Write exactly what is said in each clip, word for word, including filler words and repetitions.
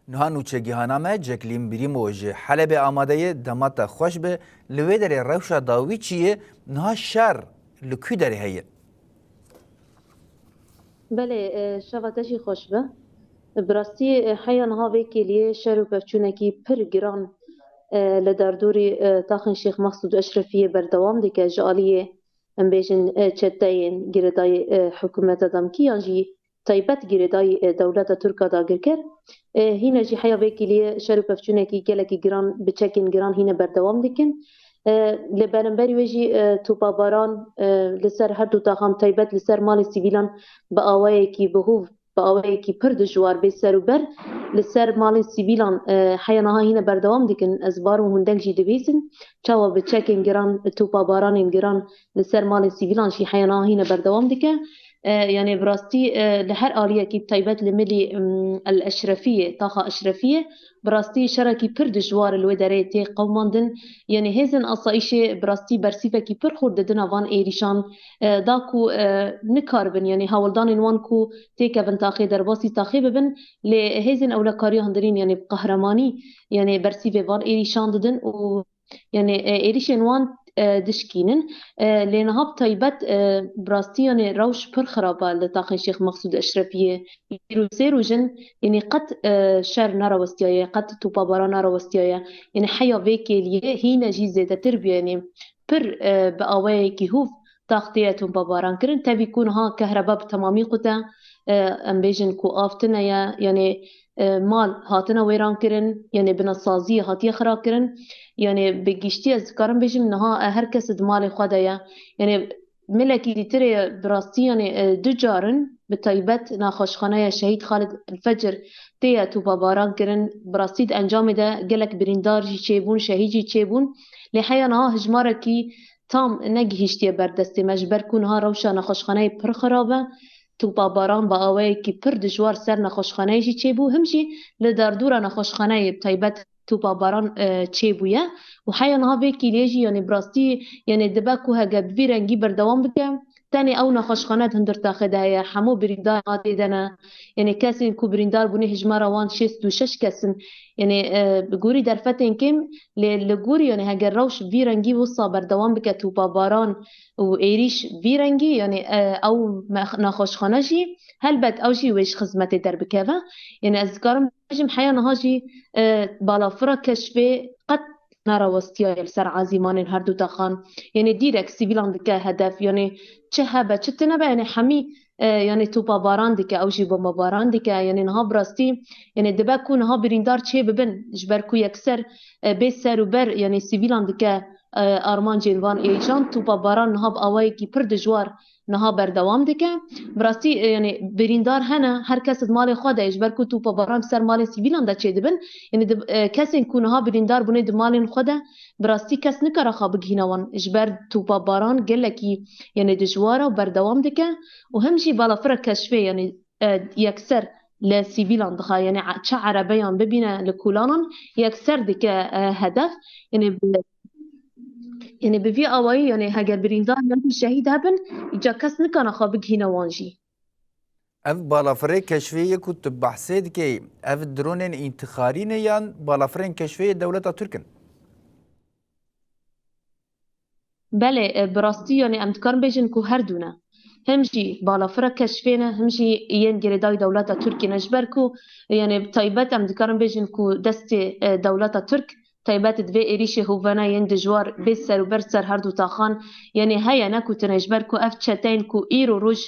Niha nûçegihana me Ceklîn Birîmo ji Helebê amade ye. Dema te xweş be, li wê derê rewşa dawî çi ye? Niha şer li kû derê heye? Belê, e, şeva te jî xweş be. Bi rastî, e, heya niha vê kêliyê şer û pevçûnekî pir giran, e, li derdorî, e, taxên Şêx Mexsûd Eşrefiyê berdewam dike ji aliyê, em bêjin, e, çeteyên girêdayî, e, hikûmeta demkî yan jî taybet girêdayî, e, dewleta Tirk a dagirker. E, hîne jî heya vê kêliyê şer û pevçûnekî gelekî giran, bi çekên giran hîne berdewam dikin. E, li beramberî wê jî, e, topabaran, e, li ser her du taxan taybet li ser malên sivîlan bi awayekî bi hûv, bi awayekî pir dijwar bê ser û ber li ser malên sivîlan, e, heya niha hîne berdewam dikin. Ez barim hûn deng jî dibîsin. Çawa bi çekên giran, topabaranên giran li ser malên sivîlan jî heya niha hîne berdewam dike. E, yanî bi rastî, e, li her aliyekî bi taybet li milî, em, El Eşrefiyê, taxa Eşrefiyê, bi rastî şerekî pir dijwar li wê derê tê qewimandin. Yanî hêzên asayîşê bi rastî bersîvekî pir xurt didine van êrîşan, e, da ku, e, nikaribin, yanî hewldanên wan ku têkevin taxê derbasî taxê bibin, lê hêzên ewlekariya hundirîn, yanî bi qehremanî, yanî bersîvê van êrîşan didin û Yanî, e, êrîşên wan, e, dişkînin. E, lê niha bi taybet, e, bi rastî, yanî rewş pir xirab e li taxên Şêx Mexsûd Eşrefiyê. Îro sê roj in, yanî qet, e, şer nerawestiyaye, qet topabaran nerawestiyaye. Yanî heya vê kêliyê hîne jî zêdetir bûye, yanî pir, e, bi awayekî hûv tax tê ye topabaran kirin. Tevî ku niha kehreba bi temamî qute, e, em bêjin ku av tune ye, yanî e, mal hatine wêran kirin, yanî binasaziyê hatiye xira kirin. Yanî bi giştî ez dikarim bêjim, niha, e, her kes di malê xwe de ye. Yanî milekî dîtirê ye, bi rastî, yanî, e, du car in, bi taybet nexweşxaneya Şehîd Xalid El Fecir tê ye topabaran kirin. Bi rastî di encamê de gelek birîndar jî çêbûn, şehîd jî çêbûn. Lê heya niha hijmarekî tam negihîştiye ber destê me, ji ber ku niha rewşa nexweşxaneyê pir xirab e. Topabaran bi awayekî pir dijwar ser nexweşxaneyê jî çêbû, him jî li derdora nexweşxaneyê bi taybet topabaran, e, çêbûye û heya niha vê kêliyê jî, yanî bi rastî, yanî dibe ku heger bi vî rengî berdewam bike, tenê ew nexweşxane di hundir taxê de heye, hemû birîndar tê de ne. Yanî kesên ku birîndar bûne hijmara wan şêst û şeş kes in. Yanî, e, bi gorî derfetên kêm, lê li gorî, yanî heger rewş bi vî rengî wisa berdewam bike, topabaran û êrîş vî rengî, yanî, e, ew me-, nexweşxane jî helbet ew jî wê ji xizmetê derbikeve. Yanî ez dikarim bêjim heya niha jî, e, balafira keşfê qet nerawestiyaye li ser ezîmanên her du taxan. Yanî dîrek sivîlan dike hedef. Yanî çi hebe, çi tune be, yanî hemî, e, yanî topabaran dike, ew jî bombebaran dike. Yanî niha bi rastî, yanî dibe ku niha birîndar çê bibin, ji ber ku yekser, e, bê ser û ber, yanî sivîlan dike, e, armancên van êrîşan. Topabaran niha bi awayekî pir dijwar niha berdewam dike. Bi rastî, e, yanî birîndar hene, her kes di malê xwe de ye, ji ber ku topabaran bi ser malên sivîlan de çêdibin. Yanî di, e, kesên ku niha birîndar bûne di malên xwe de, bi rastî kes nikare xwe bigihîne wan. Ji ber topabaran gelekî, yanî dijwar e û berdewam dike û him jî balafira keşfê, yanî, e, yekser li sivîlan dixe, yanî e-, çi erebeyan bibîne li kolanan yekser dike, e, hedef. Yanî bi, yanî bi vî awayî, yanî heger birîndar yan jî şehîd hebin, îca kes nikane xwe bigihîne wan jî. Ev balafirê keşfê yê ku tu behsê dikey, ev dronên întixarî ne yan balafirên keşfê yê dewleta Tirk in? Belê, e, bi rastî, yanî em dikarin bêjin ku her du ne. Him jî balafira keşfê ne, him jî yên girêdayî dewleta Tirkiyê ne. Ji ber ku, yanî bi taybet em dikarin bêjin ku destê, e, dewleta Tirk taybet di vê êrîşê hovena yên dijwar bê ser û ber ser her du taxan, yanî heye, ne ku tune, ji ber ku ev çeteyên ku îro roj,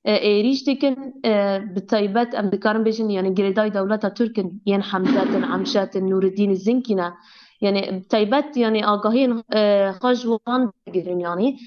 e, êrîş dikin, e, bi taybet em dikarin bêjin, yanî girêdayî dewleta Tirk in, yên Hemzet in, Emşet in, Nûreddîn Zinkî ne. Yanî bi taybet, yanî agahiyên, e, xwe ji wan digirin, yanî.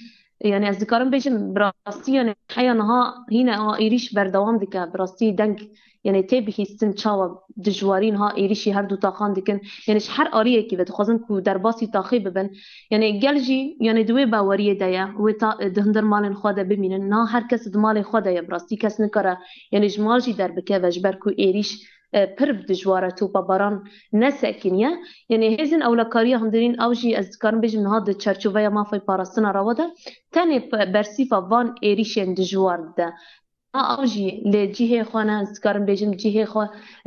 Yanî ez dikarim bêjim, bi rastî, yanî heya niha hîne a êrîş berdewam dike, bi rastî deng, yanî tê bihîstin çawa dijwarî niha êrîşî her du taxan dikin. Yanî ji her aliyekî ve dixwazin ku derbasî taxê bibin. Yanî gel jî, yanî di wê baweriyê de ye, wê ta, di hundir malên xwe de bimînin. Niha her kes di malê xwe de ye, bi rastî kes nikare, yanî ji mal jî derbikeve, ji ber ku êrîş, e, pir dijwar e, topabaran nesekiniye. Yanî hêzên ewlekariya hundirîn, ew jî ez dikarim bêjim, niha di çerçoveya mafê parastina rewa de tenê pe-, bersîfa van êrîşên dijwar dide. niha ew jî li cihê xwe ne, ez dikarim bêjim cihê xwe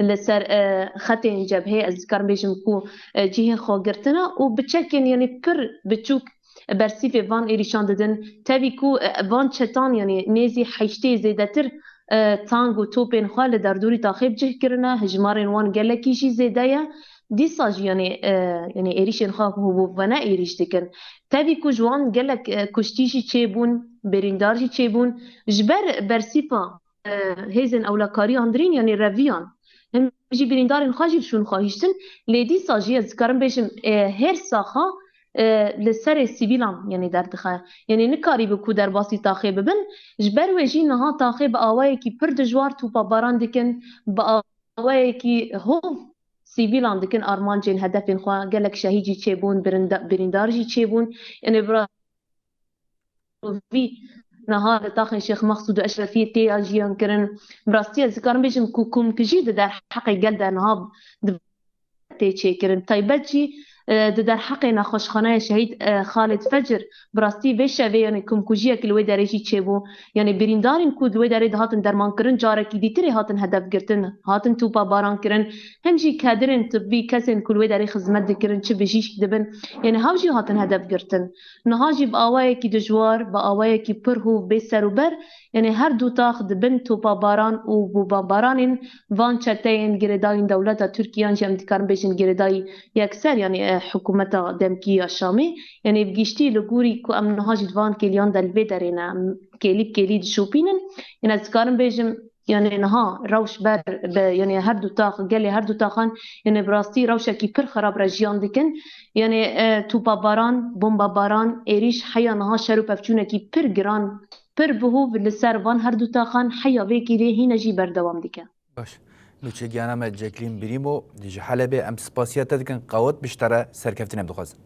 li ser, e, xetên cebhê, ez dikarim bêjim ku, e, cihê xwe girtine û bi çekên, yanî pir biçûk bersîvê van êrîşan didin. Tevî ku, e, van çetan, yanî nêzî heştê zêdetir, e, tank û topên xwe li derdorî taxê bi cih kirine, hejmarên wan gelekî jî zêde ye. Dîsa jî, yanî, e, yanî êrîşên xwe ku bû vene êrîş dikin. Tevî ku ji wan gelek, e, kuştî jî çêbûn, birîndar jî çêbûn. Ji ber bersîfa, e, hêzên ewlekarî andirîn, yanî reviyan, him jî birîndarên xwe jî şûn xwe hiştin. Lê dîsa jî ez dikarim bêjim, e, hêrsa xwe, e, li serê sivîlan, yanî derdixe. Yanî nikarîbû ku derbasî taxê bibin. Ji ber wê jî niha taxê bi awayekî pir dijwar tûpa baran dikin, bi awayekî hov sivîlan dikin armancên hedefên xwe. Gelek şehîd jî çêbûn, birinda-, birîndar jî çêbûn. Yanî bi ra-, vî niha li taxên Şêx Mexsûd û Eşrefiyê tê ya jiyan kirin. Bi rastî ez dikarim bêjim ku komkujî di derheqê gel de niha di tê çêkirin. Taybet jî, e, di derheqê nexweşxaneya şehîd, e, Xalid Fecir, bi rastî vê şevê, yanî komkujiyek li wê derê jî çêbû. Yanî birîndarên ku li wê derê dihatin dermankirin, carekî dîtirê hatin hedef girtin, hatin tûpa baran kirin. Him jî kedirên tibbî, kesên ku li wê derê xizmet dikirin, çi bijîşk dibin, yanî hev jî hatin hedef girtin. Niha jî bi awayekî dijwar, bi awayekî pir hov bê serûber, yanî her du tax di bin topa baran û bombabaranên van çeteyên girêdayî dewleta Tirkiye, yan jî em dikarin bêjin girêdayî yekser, yanî, e, hikûmeta demkî ya Şamê, yanî bi giştî li gorî ku em niha jî di van kêliyan de li vê derê ne, em kêlî bi kêlî dişopînin. Yanî ez dikarim bêjim, yanî niha rewş ber bi, yanî her du tax, gelê her du taxan, yanî bi rastî rewşekî pir xerab re jiyan dikin. Yanî, e, tûpabaran, bombabaran, êrîş heya niha şer û pevçûnekî pir giran, pir bihov li ser van her du taxan heya vê kêlê hîne jî berdewam dike. Baş. Nûçegiyana me Ceklîn Birîmo, ji Helebê, em spasiya te dikin, qawet bi ji te re serkeftinê em dixwazin.